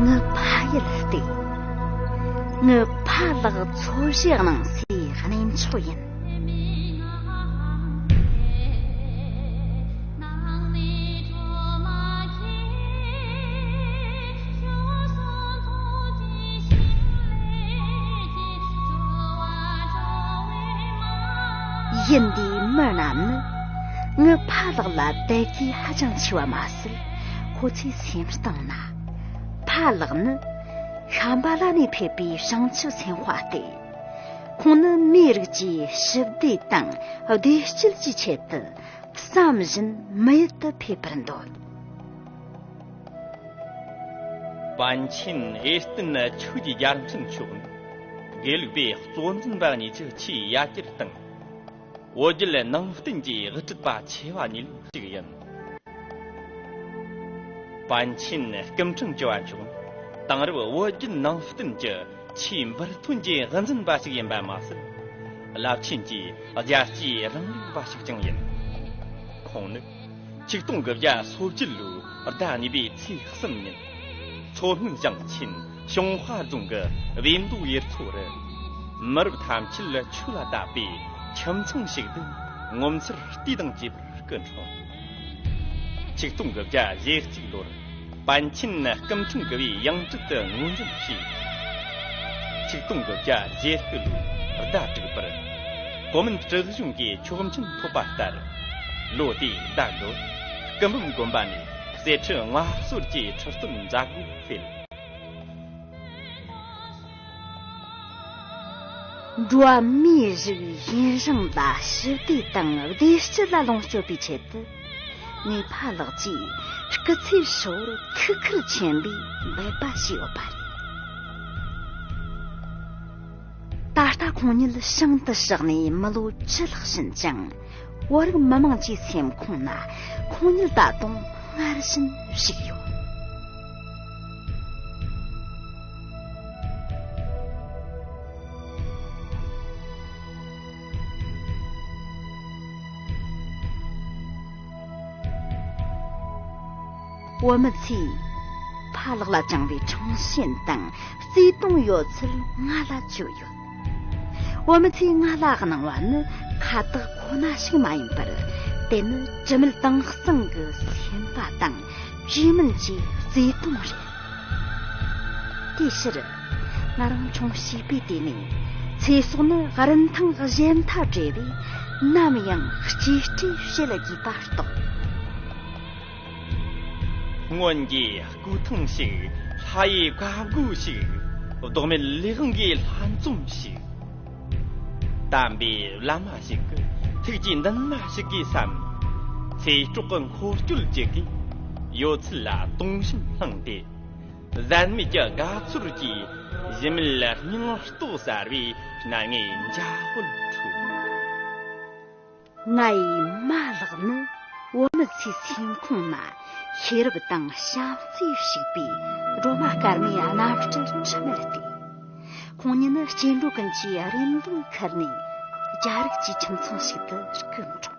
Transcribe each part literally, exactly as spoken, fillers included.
ངའི་ཕ་ཡུལ་སྟེ། ངའི་ཕ་ལགས་འཚོ་བཞེས་གནང་སའི་གནས་མཆོག་ཡིན། ཡུལ་འདིའི་མི་རྣམས་ནི་ངའི་ཕ་ལགས་ལ་དད་གུས་ཧ་ཅང་ཆེ་བ་མ་ཟད། ཁོ་ཚོའི་སེམས་གཏིང་ན་ཕ་ལགས་ནི་ཤམ་བྷ་ལ་ནས་ཕེབས་པའི་བྱང་ཆུབ་སེམས་དཔའ་སྟེ། ཁོང་ནི་མིའི་རིགས་ཀྱི་ཞི་བདེ་དང་བདེ་སྐྱིད་ཀྱི་ཆེད་དུ་བསམ་བཞིན་མི་ཡུལ་དུ་ཕེབས་པར་འདོད། པཎ་ཆེན་ཨེར་ཏེ་ནི་ཆོས་ཀྱི་རྒྱལ་མཚན་མཆོག་ནི་དགེ་ལུགས་པའི་གཙོ་འཛིན་པ་གཉིས་ཀྱི་ཆེས་ཡ་གྱལ་དང་། བོད་བརྒྱུད་ནང་བསྟན་གྱི་དབུ་ཁྲིད་པ་ཆེ་བ་གཉིས་ལས་གཅིག་ཡིན། པཎ་ཆེན་སྐུ་ཕྲེང་བཅུ་བ་མཆོག་ནི་དེང་རབས་བོད་བརྒྱུད་ནང་བསྟན་གྱི་ཆེས་འབུར་ཐོན་གྱི་དབུ་འཛིན་པ་ཞིག་ཡིན་པ་མ་ཟད། རླབས་ཆེན་གྱི་རྒྱལ་གཅེས་རིང་ལུགས་པ་ཞིག་ཀྱང་ཡིན། ཁོང་ནི་ཆིག་སྟོང་དགུ་བརྒྱ་སོ་བརྒྱད་ལོའི་ཟླ་གཉིས་པའི་ཚེས་གསུམ་ཉིན། མཚོ་སྔོན་ཞིང་ཆེན་ཞུན་ཧྭ་རྫོང་གི་བིས་མདོ་ཡུལ་ཚོ་རུ། མི་རབས་ཐམས་ཅད་ལ་ཆོས་ལ་དད་པའི་ཁྱིམ་ཚང་ཞིག་ཏུ་ངོ་མཚར་ལྟས་དང་བཅས་པར་སྐུ་འཁྲུངས། ཆིག་སྟོང་དགུ་བརྒྱ་ཞེ་གཅིག་ལོར་པཎ་ཆེན་སྐུ་ཕྲེང་དགུ་པའི་ཡང་སྤྲུལ་དུ་ངོས་འཛིན་བྱས། ཆིག་སྟོང་དགུ་བརྒྱ་ཞེ་དགུ་ལོའི་ཟླ་དྲུག་པར་གོ་མིན་སྲིད་གཞུང་གིས་ཆོག་མཆན་ཐོབ་པ་ལྟར། ལོ་དེའི་ཟླ་དགུ། སྐུ་འབུམ་དགོན་པ་ནས་གསེར་ཁྲི་མངའ་གསོལ་གྱི་ཁྲི་སྟོན་མཛད་སྒོ་སྤེལ། འགྲོ་བ་མིའི་རིགས་ཡུན་རིང་ལ་ཞི་བདེ་དང་བདེ་སྐྱིད་ལ་ལོངས་སྤྱོད་པའི་ཆེད་དུ། ངའི་ཕ་ལགས་ཀྱིས་སྐུ་ཚེ་ཧྲིལ་བོར་ཐུགས་ཁུར་ཆེན་པོས་འབད་པ་བྱས་ཡོད་པ་རེད། ད་ལྟ་ཁོང་ཉིད་ཞིང་དུ་གཤེགས་ནས་མི་ལོ་བཅུ་ལྷག་ཕྱིན་ཀྱང་། བོད་རིགས་མི་དམངས་ཀྱི་སེམས་ཁོང་ན་ཁོང་ཉིད་ད་དུང་སྔར་བཞིན་བཞུགས་ཡོད། བོད་མི་ཚོས་ཕ་ལགས་ལ་བཅངས་པའི་འཕྲེང་ཞེན་དང་བརྩེ་དུང་ཡོད་ཚུལ་ང་ལ་བརྗོད་ཡོད། བོད་མི་ཚོས་ང་ལ་གནང་བ་ནི་ཁ་བཏགས་ཁོ་ན་ཞིག་མ་ཡིན་པར། དེ་ནི་དྲི་མེད་དྭངས་གཙང་གི་སེམས་པ་དང་བཅོས་མིན་གྱི་བརྩེ་དུང་རེད། དེའི་ཕྱིར། ང་རང་ཆུང་བྱིས་པའི་དུས་ནས་ཚེ་སྲོག་ནི་རིན་ཐང་གཞལ་མཐའ་བྲལ་བས་ནམ་ཡང་གཅེས་སྤྲས་བྱེད་དགོས་པ་རྟོགས། སྔོན་གྱི་སྐུ་ཐང་ཞིག་ལྷ་ཡི་བཀའ་བསྒོ་ཞིག་ལྡོག་མེད་ལས་དབང་གི་ལྷན་འཛོམས་ཤིག་དམ་པའི་བླ་མ་ཞིག་གི་ཐུགས་ཀྱི་འདུན་མ་ཞིག་གིས་བསམ། ཚེ་སྲོག་གི་འཁོར་སྐྱོད་ཅིག་གིས་ཡོད་ཚད་ལ་དུང་ཞེན་བསླངས་ཏེ། ཟད་མེད་ཀྱི་དགའ་ཚོར་གྱིས་གཞི་མེད་ལ་སྙིང་སྟོབས་གསར་བའི་སྣ་ལྔའི་འཇའ་འོད་འཕྲོས། ང་ཡི་མ་ལགས་ནི་བོད་མི་ཚོའི་སེམས་ཁོང་ན་ཤེས་རབ་དང་བྱམས་བརྩེས་ཕྱུག་པའི་སྒྲོལ་མ་དཀར་མོའི་རྣམ་སྤྲུལ་འཁྲུལ་མེད་དེ། ཁོང་ཉིད་ནི་སྐྱེ་འགྲོ་ཀུན་གྱི་རེ་འདུན་ཁུར་ནས་རྒྱ་རིགས་ཀྱི་ཁྱིམ་ཚང་ཞིག་ཏུ་སྐུ་འཁྲུངས།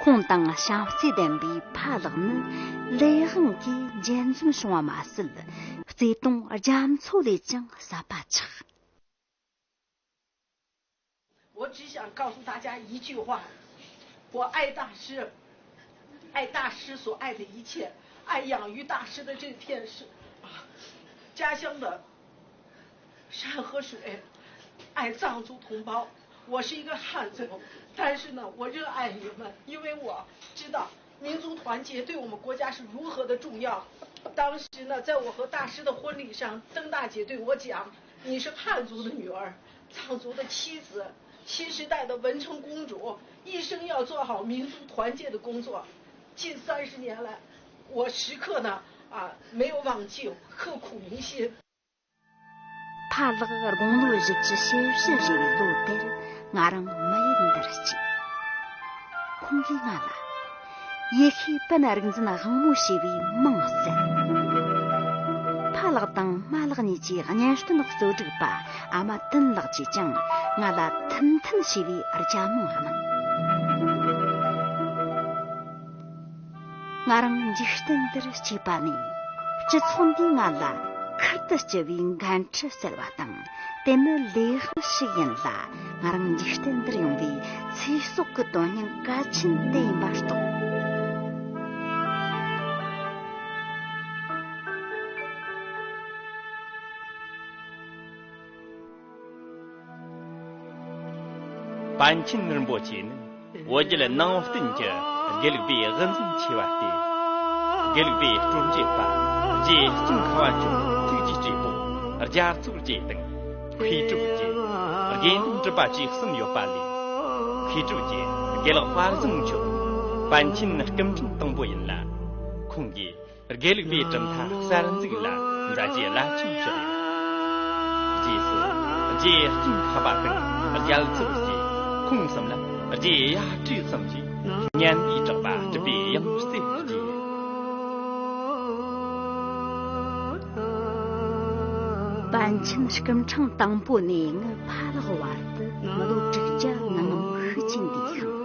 ཁོང་དང་བྱམས་བརྩེ་ལྡན་པའི་ཕ་ལགས་ནི་ལས་དབང་གིས་འབྱེད་འཛུམ་བྱུང་བ་མ་ཟད། བརྩེ་དུང་རྒྱ་མཚོ་ལས་ཀྱང་ཟབ་པ་ཆགས། 我只想告诉大家一句话：我爱大师，爱大师所爱的一切，爱养育大师的这片是啊家乡的山和水，爱藏族同胞。我是一个汉族，但是呢，我热爱你们，因为我知道民族团结对我们国家是如何的重要。当时呢，在我和大师的婚礼上，曾大姐对我讲：“你是汉族的女儿，藏族的妻子，新时代的文成公主，一生要做好民族团结的工作。”近三十年来，我时刻呢啊没有忘记，刻骨铭心。 ཕ་ལགས་དགུང་ལོ་བཞི་བཅུ་ཞེ་བཞི་རེ་བའི་ལོ་དེར་ང་རང་མི་ཡུལ་འདིར་སྐྱེས། ཁོང་གིས་ང་ལ་ཡེ་ཤུའི་པན་རིག་འཛིན་དབང་མོ་ཞེས་པའི་མིང་བསྩལ། ཕ་ལགས་དང་མ་ལགས་གཉིས་ཀྱི་གཉེན་སྟོན་གཙོ་སྒྲིག་པ་ཨ་མ་ཏིན་ལགས་ཀྱིས་ཀྱང་ང་ལ་ཐིན་ཐིན་ཞེས་པའི་རྒྱ་མིང་གནང་། ང་རང་འཇིག་རྟེན་འདིར་སྐྱེས་པ་ནས་ སྤྱི་ཚོགས་འདིས་ང་ལ་ཁུར་དུ་ལྕི་བའི་འགན་འཁྲི་བསྩལ་བ་དང་། དེ་ནི་ལས་དབང་ཞིག་ཡིན་ལ། ང་རང་འཇིག་རྟེན་འདིར་ཡོང་བའི་ཚེ་སྲོག་གི་དོན་སྙིང་གལ་ཆེན་དེ་ཡིན་པ་རྟོགས། པཎ་ཆེན་རིན་པོ་ཆེ་ནི་བོད་བརྒྱུད་ནང་བསྟན་གྱི་དགེ་ལུགས་པའི་དབུ་འཛིན་ཆེ་བ་སྟེ། དགེ་ལུགས་པའི་སྲོལ་འབྱེད་པ། རྗེ་ཙོང་ཁ་པ་མཆོག་ཐུགས་རྗེ་སྤྲས་པོ། རྒྱ་མཚོ་རྒྱལ་དང་། མཁས་གྲུབ་རྗེ། དགེ་འདུན་གྲུབ་པ་བཅས་གསུམ་ཡོད་པ་ལས། མཁས་གྲུབ་རྗེ་དགེ་ལེགས་དཔལ་བཟང་མཆོག་པཎ་ཆེན་སྐུ་ཕྲེང་དང་པོ་ཡིན་ལ། ཁོང་གིས་དགེ་ལུགས་པའི་གྲུབ་མཐའ་གསར་འཛུགས་ལ་མཛད་རྗེས་རླབས་ཆེན་བཞག་ཡོད། རྗེས་སུ་རྗེ་ཙོང་ཁ་པ་དང་རྒྱ་མཚོ་རྗེ། ཁོང་གསུམ་ལ་རྗེ་ཡབ་སྲས་གསུམ་ཞེས་སྙན་པའི་གྲགས་པ་གྲུབ་པའི་ཡང་རྩེར་རྒྱས། པཎ་ཆེན་སྐུ་ཕྲེང་དང་པོ་ནས་ངའི་ཕ་ལགས་བར་དུ་མི་ལོ་དྲུག་བརྒྱ་ནང་ངམ་ཤུགས་ཆེན་འདུས་ཤིང་།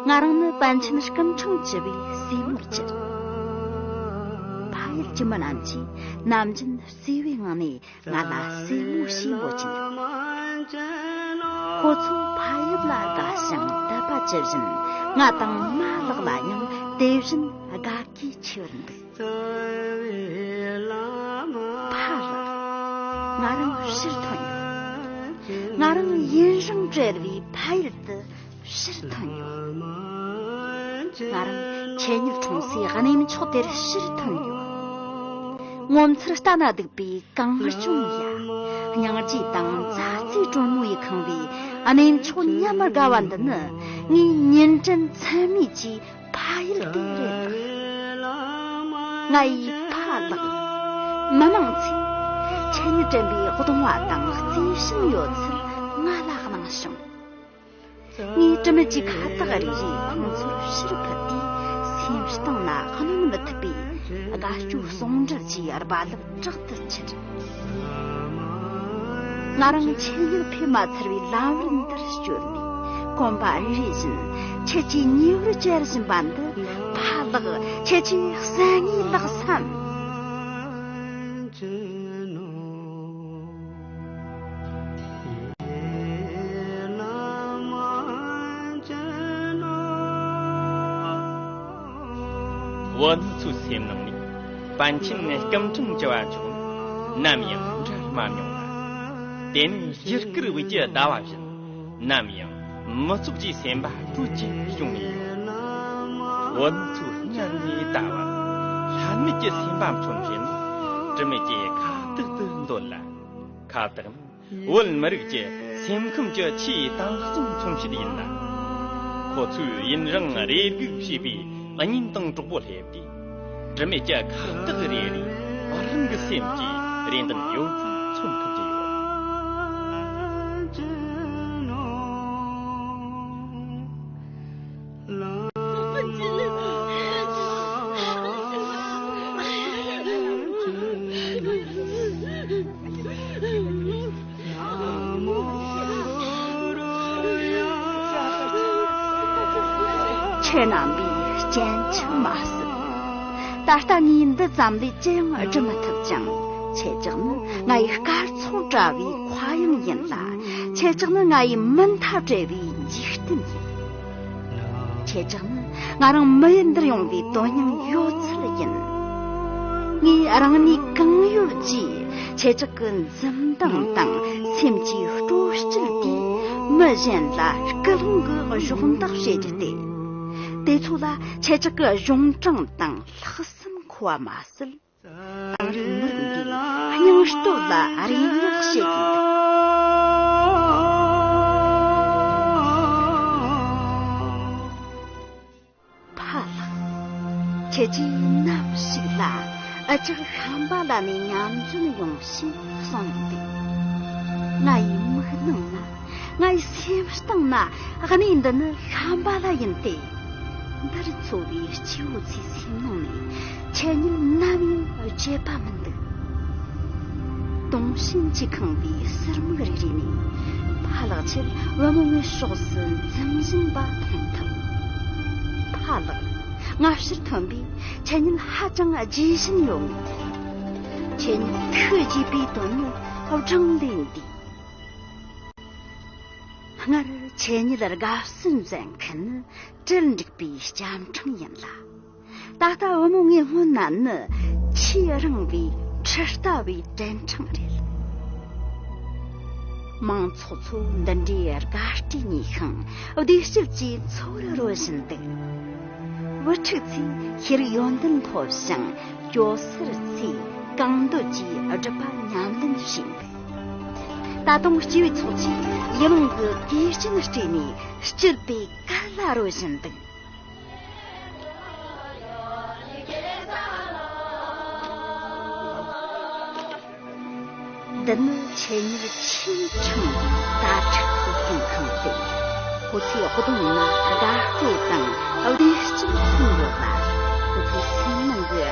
ང་རང་ནི་པཎ་ཆེན་སྐུ་ཕྲེང་བཅུ་པའི་སྲས་མོར་གྱུར། ཕ་ཡུལ་གྱི་མི་རྣམས་ཀྱིས་ནམ་རྒྱུན་བརྩེ་བའི་ངང་ནས་ང་ལ་སྲས་མོ་ཞེས་འབོད་ཀྱིན་ཡོད། ཁོ་ཚོ་ཕ་ཡུལ་ལ་དགའ་ཞིང་དད་པ་ཇི་བཞིན། ང་དང་མ་ལགས་ལ་ཡང་དེ་བཞིན་དགའ་གུས་ཆེ་བར་འདུག། ཕ་ལགས། ང་རང་ཕྱིར་ཐོན་ཡོད། ང་རང་ཡུན་རིང་བྲལ་བའི་ཕ་ཡུལ་དུ་ཕྱིར་ཐོན་ཡོད། ང་རང་ཁྱེད་ཉིད་འཁྲུངས་སའི་གནས་མཆོག་དེར་ཕྱིར་ཐོན་ཡོད། ངོ་མཚར་ལྟ་ན་སྡུག་པའི་གངས་ལྗོངས་ཡ། སྙིང་རྗེ་དང་མཛའ་བརྩེ་དྲོན་མོ་ཡིས་ཁེངས་པའི་གནས་མཆོག་ཉམས་དགའ་བ་འདི་ནི། ངའི་ཉིན་དྲན་མཚན་མོའི་ཆེས་ཕ་ཡུལ་དེ་རེད། ང་ཡི་ཕ་ལགས། མི་མང་ཚོས་ཁྱེད་ཉིད་དྲན་པའི་གདུང་བ་དང་བརྩེ་ཞེན་ཡོད་ཚུལ་ང་ལ་གནང་བྱུང་། ངས་དྲི་མེད་ཀྱི་ཁ་བཏགས་རེ་རེ་ཁོང་ཚོར་ཕྱིར་ཕུལ་ཏེ། སེམས་གཏིང་ན་གནོན་མི་ཐུབ་པའི་དགའ་སྐྱོ་ཟུང་འབྲེལ་གྱི་རྦ་རླབས་དྲག་ཏུ་འཕྱུར། ང་རང་ཁྱེད་ཉིད་ཕེབས་མ་ཚར་བའི་ལམ་རིམ་འདིར་བསྐྱོད་ནས། གོམ་པ་རེ་རེ་བཞིན་ཁྱེད་ཀྱི་ཉེ་བར་བཅར་བཞིན་པ་འདི། ཕ་ལགས། ཁྱེད་ཀྱིས་གསན་ངེས་ལགས་སམ། བུ་ནི་ཚོའི་སེམས་ནང་ནས་པཎ་ཆེན་སྐུ་ཕྲེང་བཅུ་བ་མཆོག་ནམ་ཡང་འབྲལ་མ་མྱོང་ལ། དེ་ནི་རྒྱུ་སྐར་དབུས་ཀྱི་ཟླ་བ་བཞིན། ནམ་ཡང་མི་ཚོགས་ཀྱི་སེམས་པ་དྲོད་ཀྱིས་བྱུང་ནས་ཡོད། བུ་ནི་ཚོའི་སྔར་ནས་ལྟ་བར་ལྷད་མེད་ཀྱི་སེམས་པ་མཚོན་བྱེད་ནི། དྲི་མེད་ཀྱི་ཁ་བཏགས་དུ་འདོད་ལ། ཁ་བཏགས་ནི་བོད་མི་རིགས་ཀྱི་སེམས་ཁམས་ཀྱི་ཆེས་དྭངས་གཙང་མཚོན་བྱེད་ཡིན་ལ། ཁོ་ཚོས་ཡུན་རིང་རེ་སྒུག་བྱས་པའི་གཉེན་དང་གྲོགས་པོ་སླེབས་ཏེ། དྲི་མེད་ཀྱི་ཁ་བཏགས་རེ་རེ་རང་གི་སེམས་ཀྱི་རེ་འདུན་ཡོད་ཚད་མཚོན་ཐུབ་ཀྱི་ཡོད། ཁྱེད་རྣམ་པས་སྐྱོན་ཆ་མ་བསལ། ད་ལྟ་ངས་འདི་ཙམ་ལས་ཅི་ཡང་སྒྲུབ་མི་ཐུབ་ཅིང་། ཁྱེད་ཅག་ནི་ང་ཡི་སྐར་ཚོགས་འདྲ་བའི་མཁའ་དབྱིངས་ཡིན་ལ། ཁྱེད་ཅག་ནི་ང་ཡི་མུ་མཐའ་བྲལ་བའི་འཇིག་རྟེན་ཡིན། ཁྱེད་ཅག་ནི་ང་རང་མི་ཡུལ་འདིར་ཡོང་བའི་དོན་སྙིང་ཡོད་ཚད་ཡིན། ངས་རང་ནུས་གང་ཡོད་ཀྱིས་ཁྱེད་ཅག་གི་འཛུམ་མདངས་དང་སེམས་ཀྱི་སྤྲོ་སྐྱིད་དེས་མི་གཞན་ལ་སྐུལ་སློང་གི་གཞོགས་འདེགས་བྱེད་རྒྱུ་སྟེ། དེ་ཚོ་ལ་ཁྱེད་ཅག་གི་གཞུང་དྲང་དང་ལྷག་བསམ་མཁོ་བ་མ་ཟད། དེང་རབས་མི་རིགས་འདིའི་སྙིང་སྟོབས་ལ་རེ་བསྔགས་བྱེད་དགོས། ཕ་ལགས། ཁྱེད་ཀྱིས་ནམ་ཞིག་ལ་འུ་ཅག་ཤམ་བྷ་ལ་ནས་མཉམ་འཛོམས་ཡོང་ཞེས་གསུངས་ཡོད་པས། ང་ཡི་མིག་ནང་ན། ང་ཡི་སེམས་གཏིང་ན་གནས་འདི་ནི་ཤམ་བྷ་ལ་ཡིན་ཏེ། འདིར་འཚོ་བའི་སྐྱེ་བོ་ཚོའི་སེམས་ནང་ནས་ཁྱེད་ཉིད་ནམ་ཡང་བརྗེད་པ་མི་འདུག། དུང་ཞེན་གྱིས་ཁེངས་པའི་ཟུར་མིག་རེ་རེ་ནས་ཕ་ལགས་ཁྱེད་བུ་མོ་ངའི་ཕྱོགས་སུ་འཛུམ་བཞིན་པ་མཐོང་ཐུབ། ཕ་ལགས། ང་ཕྱིར་ཐོན་པས་ཁྱེད་ཉིད་ཧ་ཅང་དགྱེས་བཞིན་ཡོད་ངེས། ཁྱེད་ཉིད་ཐུགས་དགྱེས་པའི་དོན་ནི་བགྲང་ལས་འདས། སྔར་ཁྱེད་ཉིད་དགའ་བསུ་མཛད་མཁན་ནི་གྲལ་འགྲིག་པའི་སྐྱ་འཕྲེང་ཡིན་ལ། ད་ལྟ་བུ་མོ་ངའི་སྔོན་ན་ནི་ཆེས་རིང་བའི་ཁྲི་ལྟ་བུའི་གྲལ་འཕྲེང་རེད། མང་ཚོགས་ཚོ་འདི་འདྲའི་དགའ་སྤྲོས་མྱོས་ཤིང་བདེ་སྐྱིད་ཀྱི་འཚོ་བར་རོལ་བཞིན་འདུག། བུ་ཕྲུག་ཚོས་ཤེས་རིག་ཡོན་ཏན་ཐོབ་ཞིང་སྐྱོ་སར་ཚོས་གང་འདོད་ཀྱིས་སྒྲུབ་པ་ཉམས་ལེན་བྱས་འདུག། ད་དུང་སྐྱེས་བུ་ཚོགས་ཀྱིས་ཡིད་བློང་གི་གོས་ཆེན་སྤྲས་ནས་སྐྱིད་པའི་གར་ལ་རོལ་བཞིན་འདུག། འདི་ནི་ཁྱེད་ཉིད་ཆེས་ཆུང་བའི་དྭ་ཕྲུག་གི་ཁྱིམ་ཁང་སྟེ། ཁོ་ཚོའི་གདོང་ན་དགའ་སྤྲོ་དང་བདེ་སྐྱིད་མཚོན་ཡོད་ལ། ཁོ་ཚོའི་སེམས་ནང་གི་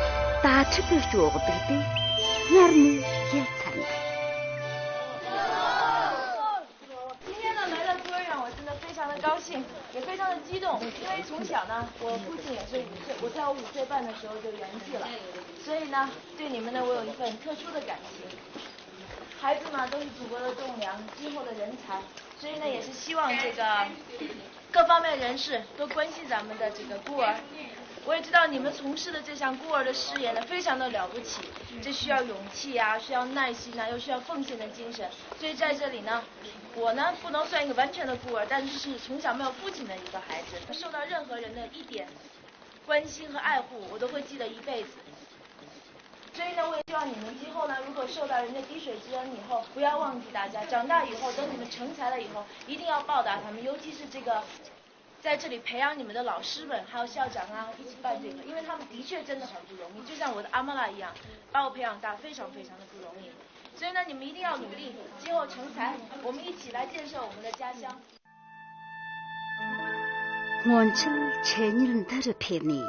དྭ་ཕྲུག་གི་སྐྱོ་སྡུག་དེ་སྔར་ནས་ཡལ་ཚར་འདུག། 今天呢，来到孤儿院，我真的非常的高兴，也非常的激动，因为从小呢，我父亲也是五岁，我在我五岁半的时候就圆寂了，所以呢，对你们呢，我有一份特殊的感情。孩子嘛，都是祖国的栋梁，今后的人才，所以呢，也是希望这个各方面人士多关心咱们的这个孤儿。我也知道你们从事的这项孤儿的事业呢，非常的了不起，这需要勇气啊，需要耐心啊，又需要奉献的精神。所以在这里呢，我呢不能算一个完全的孤儿，但是是从小没有父亲的一个孩子，受到任何人的一点关心和爱护，我都会记得一辈子。所以呢，我也希望你们今后呢，如果受到人家滴水之恩以后，不要忘记大家。长大以后，等你们成才了以后，一定要报答他们，尤其是这个在这里培养你们的老师们，还有校长啊，一起办这个，因为他们的确真的很不容易，就像我的阿妈拉一样，把我培养大，非常非常的不容易。所以呢，你们一定要努力，今后成才，我们一起来建设我们的家乡。 སྔོན་ཆད་ཁྱེད་ཉིད་འདི་རུ་ཕེབས་ནས་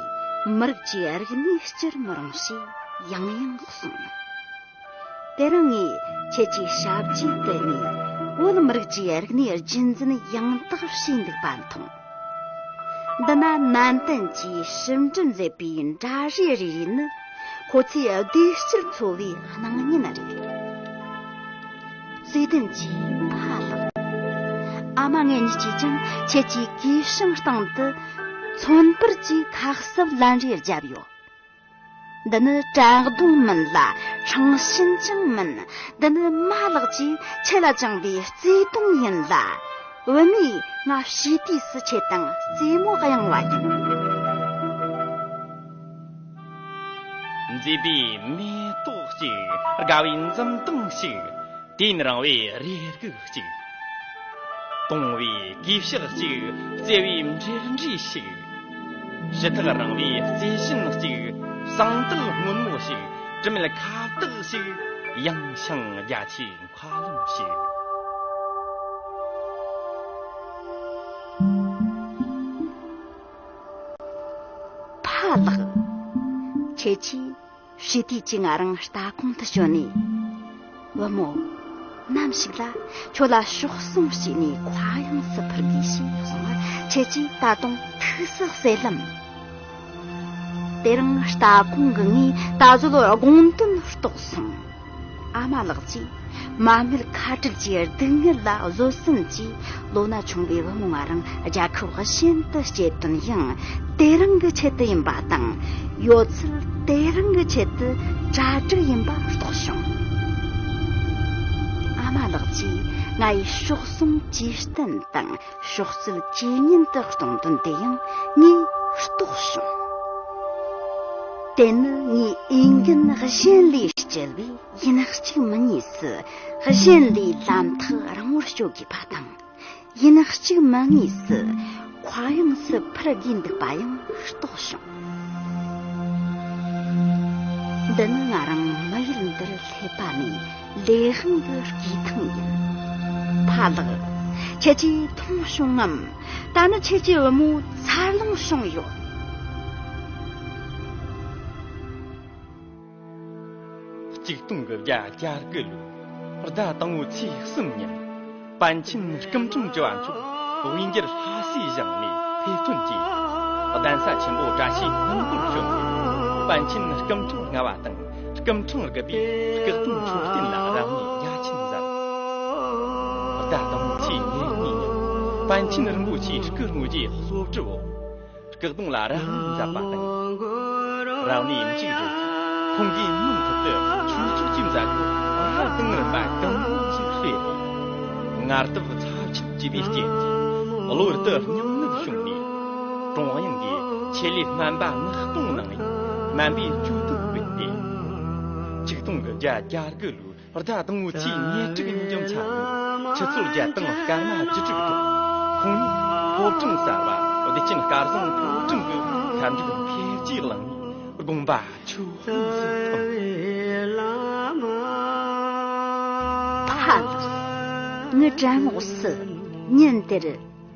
མི་རིགས་ཀྱི་རིག་གནས་བསྐྱུར་མི་རུང་ཞེས་ཡང་ཡང་གསུངས། དེ་རིང་ངས་ཁྱེད་ཀྱི་ཞབས་རྗེས་བཀལ་ནས་བོད་མི་རིགས་ཀྱི་རིག་གནས་རྒྱུན་འཛིན་ཡང་དག་བྱས་འདུག་པ་མཐོང་། འདི་ན་ནན་ཏན་གྱིས་ཞིབ་འབྲི་མཛད་པའི་འདྲ་རིས་རེ་རེ་ནི་ཁོ་ཚོའི་བདེ་སྐྱིད་འཚོ་བའི་སྣང་བརྙན་རེད། བརྩེ་ལྡན་གྱི་ཕ་ལགས། ཨ་མ་ངེད་གཉིས་ཀྱིས་ཀྱང་ཁྱེད་ཀྱི་གོས་ཤིང་སྟེང་དུ་མཚོན་པར་གྱི་ཁ་གསབ་ལན་རེ་བརྒྱབ་ཡོད། འདི་ནི་བཀྲག་མདངས་མིན་ལ་ཁྲང་ཞེན་ཅང་མིན། འདི་ནི་མ་ལགས་ཀྱིས་ཁྱེད་ལ་བཅངས་པའི་བརྩེ་དུང་ཡིན་ལ། བུད་མེད་ང་ཞི་དུས་སུ་ཁྱེད་དང་རྩེད་མོ་གཡེང་བ་ཡིན། མཛེས་པའི་མེ་ཏོག་ཅིག། དགའ་བའི་འཛུམ་མདངས་ཤིག། དུས་ཡུན་རིང་བའི་རེ་སྒུག་ཅིག། དུང་བའི་གུས་ཕྱག་ཅིག། བརྩེ་བའི་འབྲེལ་འདྲིས་ཤིག། ཕྱི་ཐག་རིང་བའི་བརྩེ་ཞེན་ཅིག། ཟངས་དུལ་སྔོན་མོ་ཞིག། དྲི་མེད་ཁ་བཏགས་ཤིག། ཡངས་ཤིང་རྒྱ་ཆེའི་མཁའ་རླུང་ཞིག། ཕ་ལགས། ཁྱེད་ཀྱིས་ཞི་དུས་ཀྱི་ང་རང་ལྟ་གོང་དུ་བྱོན་ནས། བུ་མོ། ནམ་ཞིག་ལ་ཁྱོད་ལ་གཤོག་ཟུང་སྐྱེས་ནས་མཁའ་དབྱིངས་སུ་འཕུར་དགོས་ཞེས་གསུངས་པ་ཁྱེད་ཀྱིས་ད་དུང་ཐུགས་སུ་གསལ་ལམ། དེ་རིང་ལྟ་གོང་གི་ངས་ད་གཟོད་དགོངས་དོན་རྟོགས་སོང་། ཨ་མ་ལགས་ཀྱིས་མ་སྨད་ཁ་བྲལ་གྱི་སྡུག་བསྔལ་ལ་བཟོད་བསྲན་གྱིས་ལོ་ན་ཆུང་བའི་བུ་མོ་ང་རང་རྒྱལ་ཁབ་གཞན་དུ་སྐྱེལ་དོན་ཡང་དེ་རིང་གི་ཆེད་དུ་ཡིན་པ་དང་། ཡོད་ཚད་དེ་རིང་གི་ཆེད་དུ་གྲ་སྒྲིག་ཡིན་པ་རྟོགས་བྱུང་། ཨ་མ་ལགས་ཀྱིས་ང་ཡི་གཤོག་ཟུང་ཇེ་བརྟན་དང་གཤོག་རྩལ་ཇེ་ཉུང་དུ་གཏོང་དོན་དེ་ཡང་ངས་རྟོགས་བྱུང་། དེ་ནི་ངའི་འོས་འགན་གཞན་ལས་བསྐྱལ་བས། ཡིན་གཅིག་མིན་གཉིས་སུ་གཞན་ལས་ལམ་ཐག་རིང་བོར་སྐྱོད་དགོས་པ་དང་། ཡིན་གཅིག་མིན་གཉིས་སུ་མཁའ་དབྱིངས་སུ་འཕུར་དགོས་འདུག་པ་ཡང་རྟོགས་བྱུང་། འདི་ནི་ང་རང་མི་ཡུལ་འདིར་སླེབས་པ་ནས་ལས་དབང་གི་སྐྱེས་ཐང་ཡིན། ཕ་ལགས། ཁྱེད་ཀྱིས་མཐོང་བྱུང་ངམ། ད་ནི་ཁྱེད་ཀྱི་བུ་མོ་འཚར་ལོངས་བྱུང་ཡོད། གཅིག་སྟོང་དགུ་བརྒྱ་གྱ་དགུ་ལོའི་ཟླ་དང་པོའི་ཚེས་གསུམ་ཉིན། པཎ་ཆེན་སྐུ་ཕྲེང་བཅུ་བ་མཆོག་དབུས་འགྱུར་ལྷ་སའི་གཞུང་ནས་ཕེབས་ཐོན་གྱིས། གདན་ས་ཆེན་པོ་བཀྲ་ཤིས་ལྷུན་པོར་བྱོན་ཏེ། པཎ་ཆེན་སྐུ་ཕྲེང་ལྔ་པ་དང་། སྐུ་འཕྲེང་བརྒྱུད་པའི་སྐུ་གདུང་མཆོད་རྟེན་ལ་རབ་གནས་རྒྱ་ཆེན་མཛད། རྟ་དང་ཚེས་ཉེར་གཉིས་ཉིན་པཎ་ཆེན་རིན་པོ་ཆེའི་སྐུ་དངོས་ཀྱི་གསོལ་འདེབས་འོག་སྐུ་གདུང་ལ་རབ་གནས་མཛད་པ་དང་། རབ་གནས་མཇུག་བསྡུ་ཁོང་གིས་མུ་མཐུད་དུ་ཆོས་ཕྱོགས་ཀྱི་མཛད་སྒོ་རབ་དང་རིམ་པ་གང་ཡོང་ཞིག་སྤེལ་ཏེ། ངར་སྟབས་ཚབས་ཆེན་བྱས་པའི་རྐྱེན་གྱིས་གློ་བུར་དུ་སྙིང་ནད་བྱུང་ནས། ཀྲུང་དབྱང་གིས་ཆེད་ལས་སྨན་པ་ལྔ་སྟོང་གནང་བའི་སྨན་པའི་གཅུས་སྟོན་སྤེལ་ཏེ། ཆིག་སྟོང་དགུ་བརྒྱ་གྱ་དགུ་ལོའི་ཟླ་དང་པོའི་ཚེས་ཉེར་དྲུག་ཉིན་གྱི་མཚན་མོར་ཆུ་ཚོད་བརྒྱད་དང་སྐར་མ་བཅུ་དྲུག་ཐོག་ཁོང་ཉིད་ཕོ་བྲང་གསར་པ་བདེ་ཆེན་སྐལ་བཟང་ཕོ་བྲང་གི་ཁ་འབྲུག་འཕེལ་རྒྱས་གླིང་ནས་དགོངས་པ་ཆོས་དབྱིངས་སུ་ཐིམ། ཕ་ལགས། ངའི་དྲན་ངོགས་སུ་ཉིན་དེར་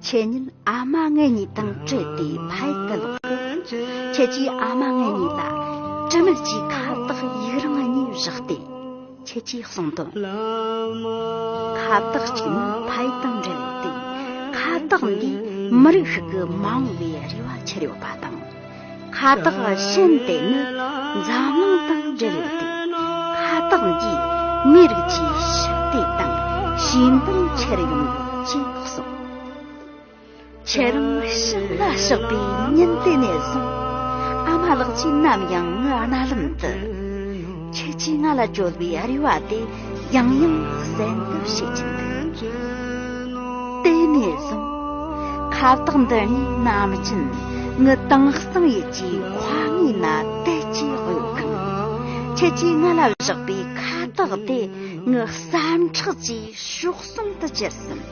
ཁྱེད་ཉིད་ཨ་མ་ངེད་གཉིས་དང་བྲལ་ཏེ་ཕ་ཡུལ་དུ་ལོག་གི། ཁྱེད་ཀྱིས་ཨ་མ་ངེད་གཉིས་ལ་དྲི་མེད་ཀྱི་ཁ་བཏགས་ཡིག་རིང་གཉིས་བཞག་སྟེ། ཁྱེད་ཀྱིས་གསུངས་དོན། ཁ་བཏགས་གཅིག་ནི་ཕ་ཡུལ་དང་འབྲེལ་ཡོད་དེ། ཁ་བཏགས་འདིས་མི་རིགས་ཤིག་གི་མ་འོངས་པའི་རེ་བ་འཁྱེར་ཡོད་པ་དང་། ཁ་བཏགས་གཞན་དེ་ནི་འཛམ་གླིང་དང་འབྲེལ་ཡོད་དེ། ཁ་བཏགས་འདིས་མིའི་རིགས་ཀྱི་ཞི་བདེ་དང་ཞི་མཐུན་འཁྱེར་ཡོང་ཡོད་ཅེས་གསུངས། ཁྱེད་རང་ཤི་ལ་གཤེགས་པའི་ཉིན་དེ་ནས་བཟུང་། ཨ་མ་ལགས་ཀྱིས་ནམ་ཡང་ངའི་རྣ་ལམ་དུ། ཁྱེད་ཀྱིས་ང་ལ་བཅོལ་བའི་རེ་བ་དེ་ཡང་ཡང་གསལ་འདེབས་བྱེད་ཀྱིན་འདུག་དེ་ནས་བཟུང་། ཁ་བཏགས་འདི་གཉིས་ནམ་རྒྱུན་ངའི་དྭངས་གཙང་ཡུལ་གྱི་མཁའ་ངོས་ན་དལ་གྱིས་གཡོ་གི། ཁྱེད་ཀྱིས་ང་ལ་བཞག་པའི་ཁ་བཏགས་དེ་ངའི་བསམ་ཁྲག་གི་གཤོག་ཟུང་དུ་གྱུར་ཟིན།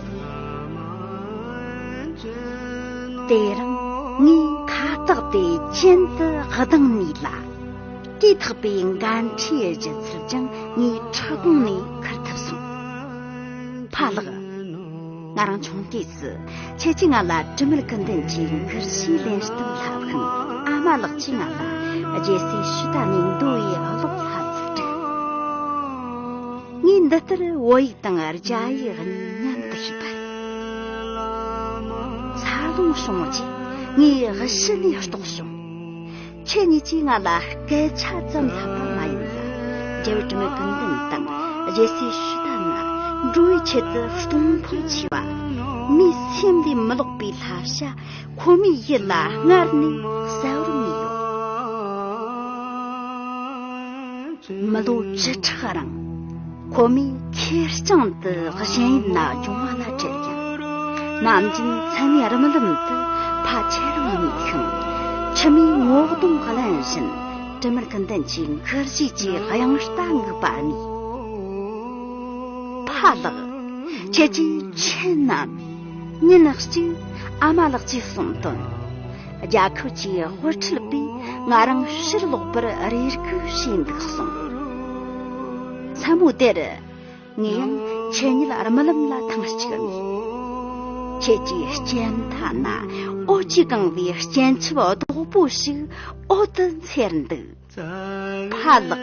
དེ་རིང་ངས་ཁ་བཏགས་དེ་གྱེན་དུ་གདང་ནས་ལ། དེ་ཐག་པའི་འགན་འཁྲིའི་ལྗིད་ཚད་ཀྱང་ངའི་ཕྲག་གོང་ནས་ཁུར་ཐུབ་སོང་། ཕ་ལགས། ང་རང་ཆུང་དུས་སུ་ཁྱེད་ཀྱིས་ང་ལ་དྲི་མེད་ཀུན་ལྡན་གྱི་མགུར་གཞས་ལེན་སྟངས་བསླབས་ཤིང་། ཨ་མ་ལགས་ཀྱིས་ང་ལ་རྒྱལ་སྲས་ཤུ་ཏ་ནའི་མདོ་ཡི་ཀློག་ལྷ་ཚིག་བྲིས། ངས་འདི་ལྟར་བོད་ཡིག་དང་རྒྱ་ཡིག་གཉིས་མཉམ་དུ་ཤེས་པ། འཚར་ལོངས་བྱུང་རྗེས་ངས་གཞི་ནས་རྟོགས་བྱུང་། ཁྱེད་གཉིས་ཀྱིས་ང་ལ་སྐད་ཆ་ཙམ་བསླབས་པ་མ་ཡིན་ལ། རྒྱལ་བུ་དྲི་མེད་ཀུན་ལྡན་དང་རྒྱལ་སྲས་ཤུ་ཏ་ན་འགྲོ་བའི་ཆེད་དུ་གཏོང་ཕོད་ཆེ་བ། མིའི་སེམས་ལས་མི་ལོག་པའི་བསླབ་བྱ་ཁོ་མོའི་ཡིད་ལ་སྔར་ནས་གསལ་བོར་ངེས་ཡོད། མི་ལོ་བཅུ་ཕྲག་རིང་ཁོ་མོས་ཁེར་རྐྱང་དུ་གཞན་ཡུལ་ན་སྦྱོང་བ་ལ་བྲེལ་ཡང་། ནམ་རྒྱུན་མཚན་མོའི་རྨི་ལམ་དུ་ཕ་ཁྱེད་རང་རྨིས་ཤིང་། མཆི་མའི་ངོ་གདོང་བརླན་བཞིན་དྲི་མེད་ཀུན་ལྡན་གྱི་མགུར་གཞས་ཀྱི་དབྱངས་རྟ་འགུགས་པ་རྨིས། ཕ་ལགས། ཁྱེད་ཀྱིས་མཁྱེན་ནམ། ཉིན་གཅིག་ཨ་མ་ལགས་ཀྱིས་གསུངས་དོན། རྒྱལ་ཁབ་ཀྱི་དབུ་ཁྲིད་པས་ང་རང་ཕྱིར་ལོག་པར་རེ་སྒུག་བྱས་འདུག་གསུངས། མཚན་མོ་དེར་ངས་ཡང་ཁྱེད་ཉིད་རྨི་ལམ་ལ་ཐེངས་གཅིག་རྨིས། ཁྱེད་ཀྱི་སྤྱན་མཐའ་ན་འོད་ཀྱིས་གང་བའི་སྤྱན་ཆབ་རྡོག་པོ་ཞིག་འོད་དུ་འཚེར་འདུག་ཕ་ལགས།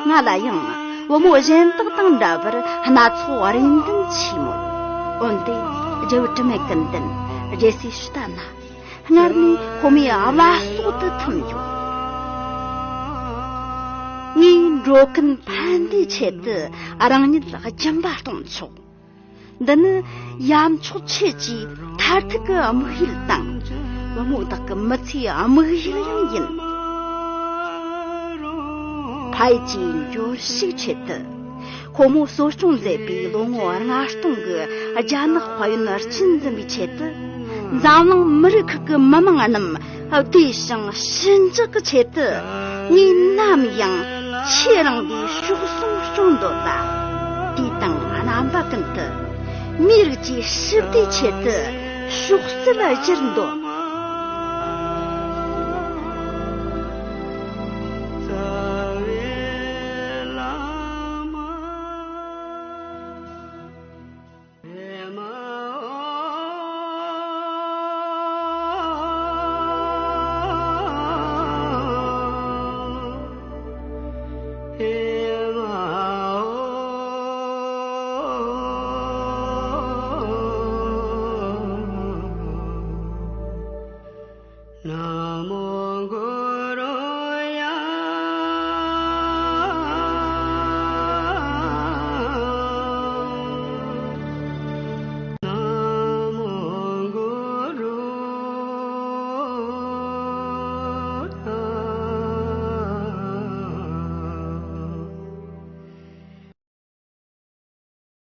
ང་ལ་ཡང་བུ་མོ་གཞན་དག་དང་འདྲ་བར་སྣ་ཚོགས་རེ་འདུན་ཆེ་མོད། འོན་ཏེ་རྒྱལ་བུ་དྲི་མེད་ཀུན་ལྡན་རྒྱལ་སྲས་ཤུ་ཏ་ན་སྔར་ནས་ཁོ་མོའི་བླ་སྲོག་ཏུ་ཐིམ་ཡོད། ངས་འགྲོ་ཀུན་ཕན་བདེའི་ཆེད་དུ་རང་ཉིད་སྦྱིན་པ་གཏོང་ཆོག་འདི་ནི་ཡབ་མཆོག་ཁྱེད་ཀྱི་མཐར་ཐུག་གི་དམིགས་ཡུལ་དང་། བུ་མོ་དག་གི་མི་ཚེའི་དམིགས་ཡུལ་ཡང་ཡིན། ཕ་ཡུལ་གྱི་འབྱོར་ཕྱུག་ཆེད་དུ། ཁོ་མོ་གསོ་སྐྱོང་མཛད་པའི་ལོ་ངོ་ལྔ་སྟོང་གི་རྒྱ་ནག་དཔལ་ཡོན་རྒྱུན་འཛིན་པའི་ཆེད་དུ། འཛམ་གླིང་མི་རིགས་ཁག་གི་མི་དམངས་རྣམས་བདེ་ཞིང་ཞི་འཇགས་ཀྱི་ཆེད་དུ། ངས་ནམ་ཡང་ཁྱེད་རང་གི་གཤོག་ཟུང་སྐྱོང་འདོད་ལ། དུས་དང་རྣམ་པ་ཀུན་ཏུ་མིའི་རིགས་ཀྱི་ཞི་བདེའི་ཆེད་དུ་གཤོག་རྩལ་སྒྱུར་འདོད་